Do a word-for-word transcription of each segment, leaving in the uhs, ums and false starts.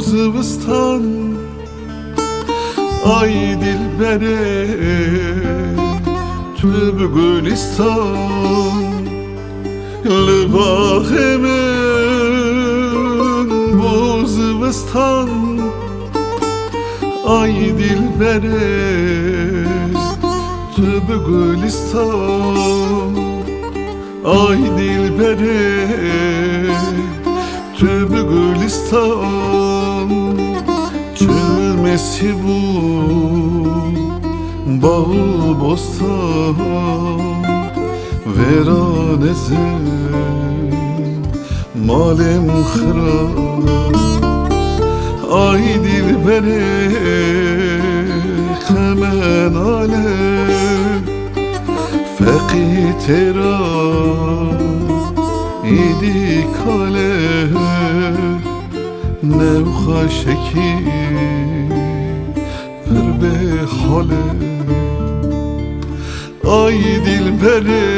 Zivistan, ay dilberê, tu bi gulistan, li baxê min bû zivistan. Ay dilberê, tu bi gulistan. Ay dilberê, tu bi gulistan, çilmesî bû bav û bostan, vêran ez im, malê min xira. Ay dilberê, xeme nale, feqî têra, îdî kale, newxaşekî pir bê hale. Ay dilberê,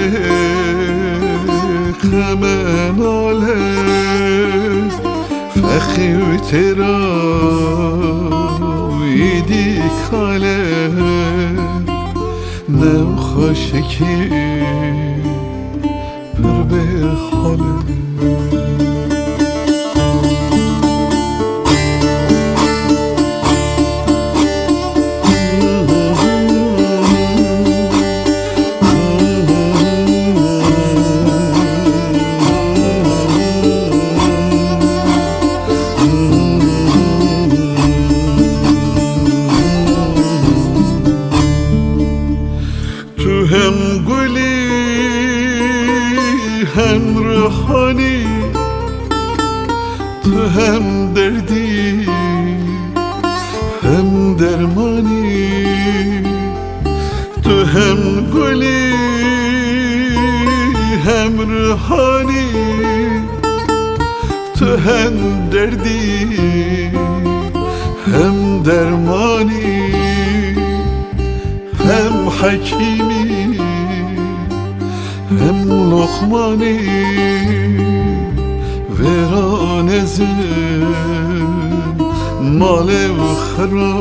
xeme nale, feqî û têra, îdî kale, newxaşekî pir bê hale. Tu hem gulî, hem rihanî, tu hem derdî, hem dermanî. Tu hem gulî, hem rihanî, tu hem derdî, hem dermanî. Hem hekîmî, hem loqmanî, vêran ez im, malê min xira,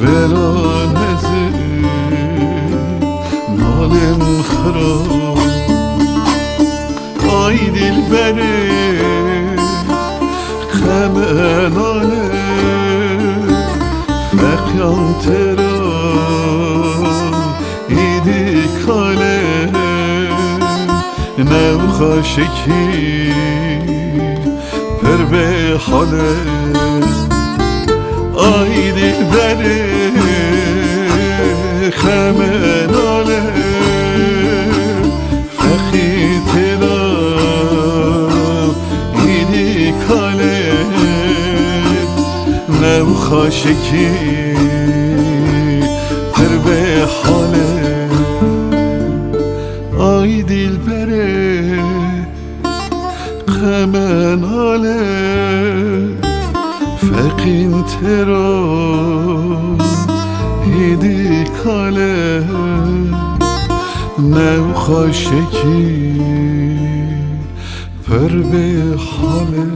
vêran ez im, malê min xira. Ay dilberê, xeme nale, feqyan têra, îdî kale, newxaşekî pir bê hale. Ay dilberê, xeme nale, feqî têra, îdî kale, newxaşekî pir bê hale. Ay dilberê, xeme nale, feqîn têra, îdî kale, newxaşekî pir bê hale.